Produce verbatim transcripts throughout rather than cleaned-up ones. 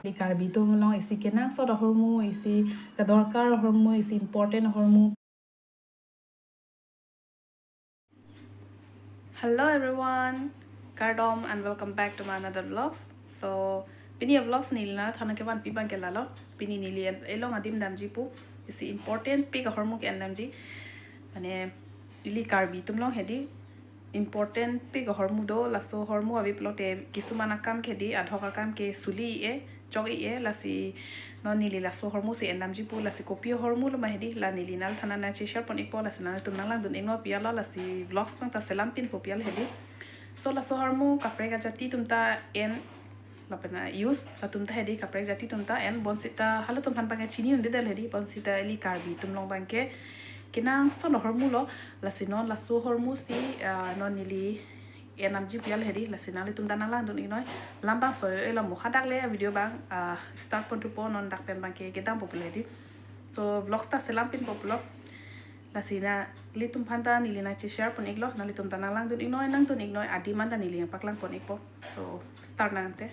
Ili Karbi atum along isi kenangsot ahormu, isi kedorkar ahormu, isi important ahormu. Hello everyone, kardom and welcome back to my another vlogs. So, pini a vlogs neli nangthan kevan pi abang ke lalo. Pini neli el-, elong adim damji pu, isi important pik ahormu ke-en damji. Mane, ili Karbi atum along hedi important pik ahormu do, laso ahormu ave pulote kisuman akam ke hedi, adhok akam ke suli e, chok e, lasi non neli laso ahormu si en damji pu, lasi kopi ahormu lo ma hedi, la neli nangthan nangcheshare pon ikpo, lasi nangtum nanglangdun iknoi pi alo, lasi vlogs abang ta selam pinpo pi alo hedi. So laso ahormu kaprek ajati atum ta en, lapen a-use, latum ta hedi kaprek jati atum ta en, bonsita halatum aphan abang ke chini un-edetlo hedi, bonsita ili Karbi atum along abang ke kenangsot ahormu lo, lasi non laso ahormu si, ah, non neli en damji pi alo hedi, lasi nanglitum ta nanglangdun iknoi. Lam abang soi-oi lo mo, hadak le video abang, ah, start pon thupo, non dak pen abang ke kedampo pulo hedi. So vlogs ta selam pinpo pulo. Lasi nanglitum aphan ta neli nangcheshare pon iklo, nanglitum ta nanglangdun iknoi, nangdun iknoi, adim an ta neli nangpaklang pon ikpo. So start nang ante.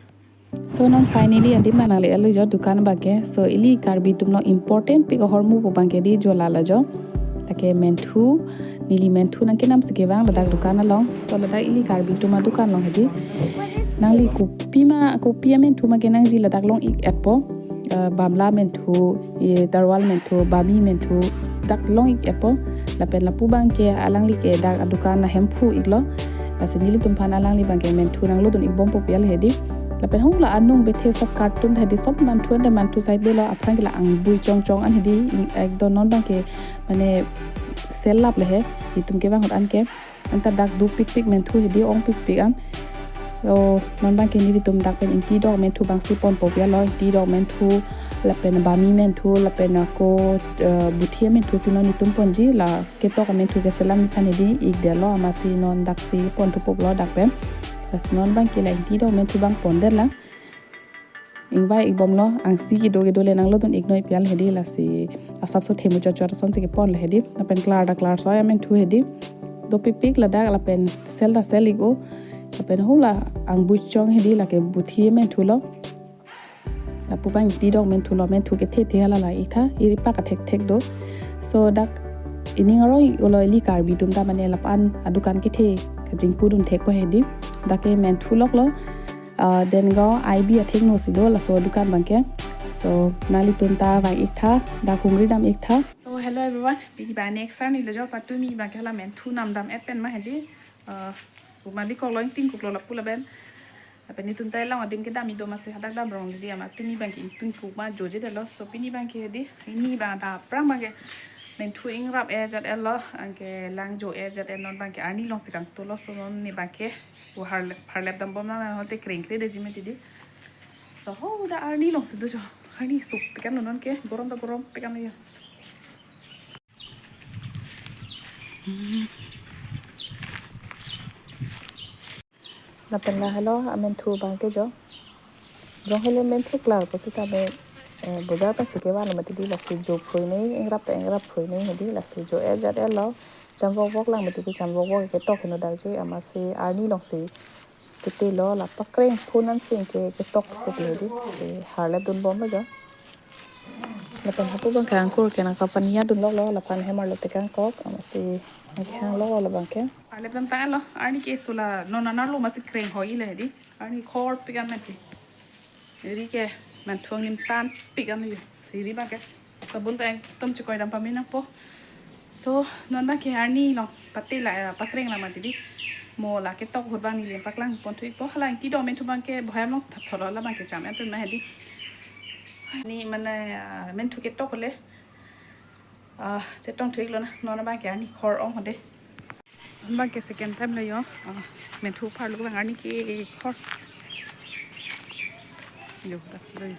So non finally adim an nangle-etlo jo dukan abang ke. So ili Karbi atum along important pik ahormu pu abang ke hedi jo lalo jo. Lake menthu, neli menthu nangkenam si kevang ladak dukan along. So ladak ili Karbi atum adukan along hedi, nangli kopi ma, kopi amenthu ma kenangji ladak long ik-etpo. Eh, bamla menthu, e, tarwal menthu, bami menthu, dak long ik-etpo. Lapen lapu abang ke alangli ke dak adukan ahemphu iklo. Lasi nelitum aphan alangli abang ke menthu nanglodun ikbompo pi alo hedi. Lapen hula anung bethe sob carton hedi, sob manthu ante manthu side lo, aphrang ke la angbui chong chong an hedi, ekdom non abang ke mane sell lap le he, itum kevang ahut an ke. Anta dak dopikpik menthu hedi, ongpikpik an. So non abang ke nelitum dak pen ingti dok menthu abang si ponpo pi alo, ingti dok menthu, lapen bami menthu, lapen ako, eh, buthi menthu si non itum ponji, la ketok amenthu ke selam aphan hedi ikdetlo, amatsi non dak si pon thupo pulo dak pen. Lasi non abang ke la ingti dok menthu abang pondetlang. Ingvai ikbomlo, angsi kedo kedo le nanglodun iknoi pi alo hedi, lasi asapso themu chot chot ason si kepon le hedi. Lapen klar ta klar soi amenthu hedi. Dopikpik ladak lapen sell ta sell ik-o. Lapen hula angbui chong hedi, lake buthi menthu lo. Lapu abang ingti dok menthu lo, menthu kethe the hala la ik tha, iri pak athek thek do. So dak ining arong ik-o lo ili Karbi atum ta, mane lapu an adukan kethe kachingpudun thekpo hedi. Dak ke menthu lok lo. Ah, Dengaon I B athengno si do laso dukan abang ke. So nanglitum ta vang ik tha, dak hungri dam ik tha. So hello everyone, pini abang next arni lo jo, patumi abang ke hala menthu namdam-et pen ma hedi. Ah, uma bikok lo, ingting kuk lo lapu lapen. Lapen nelitum ta elong adim kedam ik do, amatsi hadak dam rong hedi, amat pini abang ke ingtung kuk ma jojedetlo. So pini abang ke hedi, pini abang ta aphrang abang ke menthu ingrap-et jat-et lo, anke lang jo-et jat-et, non abang ke arni along si kangtolo. So non ne abang ke o harlep, harlep dambom nang, nang hote kreng kre detji mati di. So ho da arni along si do jo, arni suk pik an lo non ke, gorom ta gorom pik an lo jo. Lapen la helo amenthu abang ke jo. Jong hele menthu klar pusitame, eh, bojar pensi kevan lo mati di, lasi jo phrui nei, ingrap ta ingrap phrui nei hedi, lasi jo-et jat-et lo. Cham vok vok lang mati di, cham vok vok ketok heno dakji, amatsi arni along si kete lo, la pakreng phun an si ke ketok thupo hedi, si harlep dunbomlo jo. Lapen hapu abang ke angkur ke nangkapania dunlok lo, lapen hem arlo tekangkok, amatsi nangkehang lok lo abang ke. Harlep dam tanglo, arni ke sula non anerlo amatsi kreng hoi le hedi. Arni khor pik an nangke. Iri ke menthu angnim tan pik an lo. Si iri abang ke sabun pen ekdom chekoi dam pame nangpo. So non abang ke arni along pate la, eh, pakreng lang mati di. Mo la ketok ahut abang neli nangpaklang pon thu ikpo. Hala ingti dok menthu abang ke bohai along si thap tholo, la abang ke cham-et pen ma hedi. Ni mane, ah, menthu ketok le, ah, chetong thu ik lo na. Non abang ke arni khor ong hode. Abang ke second time lo jo. Ah, menthu pharlo abang arni ke khor. Jo, dak si lo jo.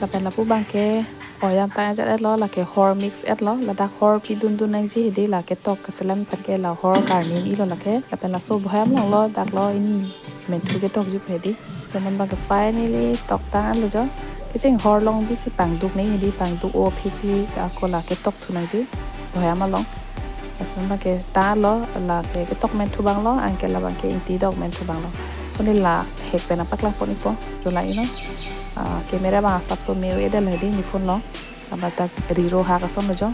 Lapen lapu abang ke Boheyam tang ajat etlo, lake hor mix etlo, ladak hor pidun dun nangji hedi, lake tok keselam pen ke la hor karni ilo lake, lapen laso boheyam longlo, daklo ini menthu ketok jup hedi. So non bang ke finally tok tanglo jo. Kecheng hor long bisi pangduk nangji hedi, pangduk-o aphi si ako lake tok thu nangji boheyam along. Laso bang ke tanglo, lake ketok menthu abanglo, anke labang ke ingti dok menthu abanglo. Puni la hek pen apaklang pon-ikpo, jo la ino. Ah, camera abang asapso me-o-edetlo hedi, ne phone lo. Ladak riro hak asonlo jo.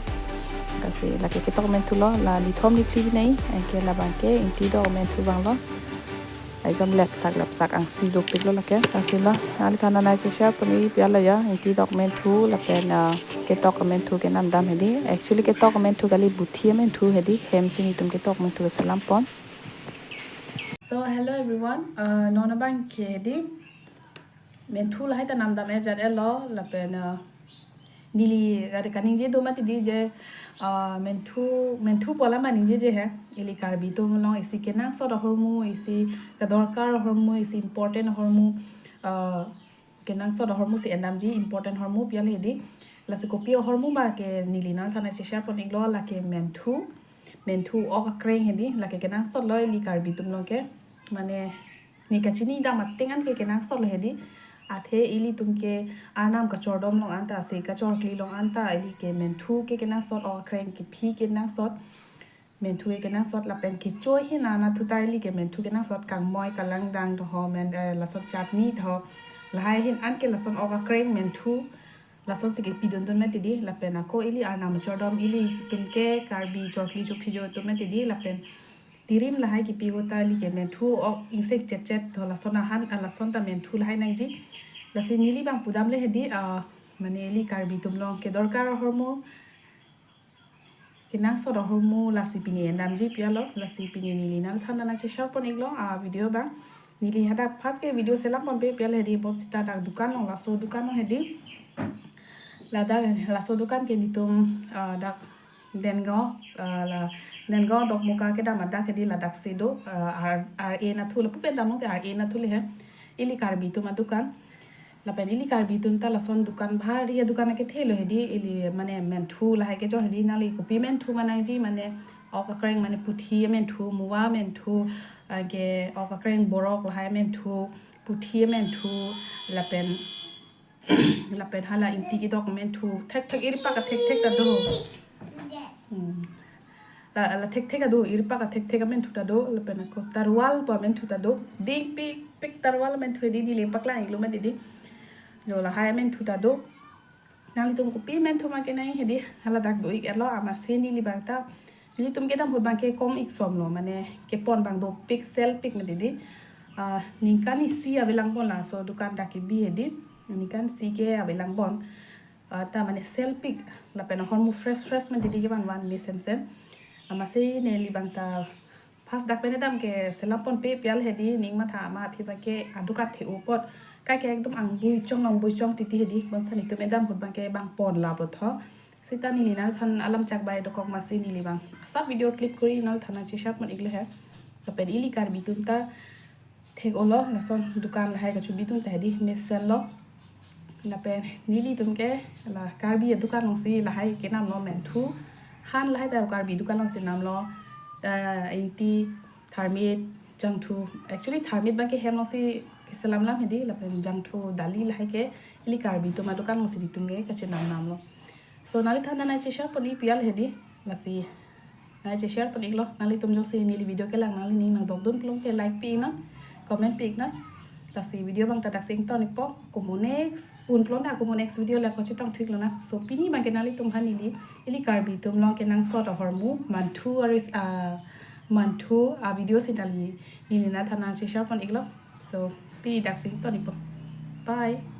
Lasi lake ketok menthulo, la nithom niphli bi nangji, anke labang ke ingti dok menthu abanglo. Ekdom lepsak lepsak angsi dopiklo lake. Lasi lo, nangli than nanai si share pon-ik piala ya, ingti dok menthu lapen, ah, ketok menthu kenam dam hedi. Actually ketok menthu kali, buthi menthu hedi, hem si netum ketok menthu keselam pon. So hello everyone, uh, non abang ke hedi menthu lahai ta nam dam ajat etlo, lapen, uh, neli gade kaningje do mati di je, uh, menthu, menthu pu alam ningjeje he, ili Karbi atum along isi kenangsot ahormu, isi kedorkar ahormu, isi important ahormu, uh, kenangsot ahormu si endamji, important ahormu piala hedi. Lasi kopi ahormu bang ke neli nangli than nanai si share pon-iklo, lake menthu, menthu ok akreng hedi, lake kenangsotlo ili Karbi atum along ke. Mane ne kachini dam ateng an ke kenangsotlo hedi. Athe ilitum ke arnam kachordom along anta, ase kachorkli along anta, ili ke menthu ke kenangsot, ok akreng kephi kenangsot, menthu ke kenangsot, lapen kecho ahin anatthu ta ili ke menthu kenangsot, kangmoi kalangdang to ho men, eh, lason chutney to ho, lahai ahin an ke lason ok akreng menthu, lason si kepidun dun mati di, lapen ako ili arnam kachordom, ilitum ke Karbi chorkli chophi jo atum mati di, lapen tirim lahai kepi ahut ta ili ke menthu ok ingsek chetchet to, lason ahin, ah, lason ta menthu lahai nangji. Lasi neli bang pudamle hedi, ah, mane ili Karbi atum along kedorkar ahormu, kenangsot ahormu, lasi pini endamji pialo. Lasi pini neli nangli than nanai si share pon-iklo, ah, video bang. Neli hadak first ke video selam ponpe piala hedi, bonsita dak dukan along, laso dukan along hedi. Ladak laso dukan ke netum, ah, dak Dengaon, ah, la Dengaon Dokmoka kedam adak hedi, ladak si do, ah, R, R A anatthu, lapu pen damlo ke R A anatthu le he. Ili Karbi atum adukan. Lapen ili Karbi atum ta lason dukan bhari adukan akethelo hedi, ili mane menthu lahai kejor hedi, nangli kopi menthu ma nangji, mane ok akreng mane puthi menthu, moa menthu, anke ok akreng borok lahai menthu, puthi menthu, lapen, lapen hala ingti kedok menthu, thekthek, iripak athekthek ta do. Hmm. La, la thekthek ado, iripak athekthek amenthu ta do, lapen ako tarwal pu amenthu ta do. Dingpikpik tarwal amenthu hedi, neli paklang-iklo mati di. Jo lahai amenthu ta do. Nanglitum kopi menthu ma kenangji hedi, hala dak do-ik etlo, amatsi neli bang ta, nelitum kedam ahut bang ke kom-ik somlo, mane kepon bang dopik, sell-pik mati di. Ah, ningkan isi avelang pon laso dukan dak kebi hedi. Ningkan isi ke avelang pon. Ah, ta mane sell-pik, lapen ahormu fresh fresh mati di, kevan van mesensen. Amatsi neli bang ta first dak pen edam ke selam ponpe piala hedi, ning matha ma aphi bang ke adukan the-o apot. Kai ke ekdom angbui chong angbui chong titi hedi, bonsita netum edam ahut bang ke bang ponlo apot ho. Sita neli nangli than alam chak bai dokok, amatsi neli bang asap video clip kori nangli than nanai si share pon-iklo he. Lapen ili Karbi atum ta thek-olo, lason dukan lahai kachobi atum ta hedi mesenlo. Lapen nelitum ke la Karbi adukan along si lahai kenamlo menthu. Han lahai ta Karbi adukan along si namlo, eh, ingti, tharmit, jangthu. Actually tharmit bang ke hem along si keselam lam hedi, lapen jangthu, dali lahai ke ili Karbi atum adukan along si netum ke kachenam namlo. So nangli than nanai si share pon-ik piala hedi, lasi nanai si share pon-iklo. Nanglitum jongsi neli video kelang nangli ning nangdokdun pulote like pi-ik nang, comment pi-ik nang. Lasi video bang ta dak si ington-ikpo. Komo next, un pulote komo next video le ako chetong thik lonang. So pini bang ke nanglitum aphan neli ili Karbi atum along kenangsot ahormu, manthu aris, ah, manthu a video si neli, neli nangthan nangsi share pon-iklo. So pini dak si ington-ikpo. Bye.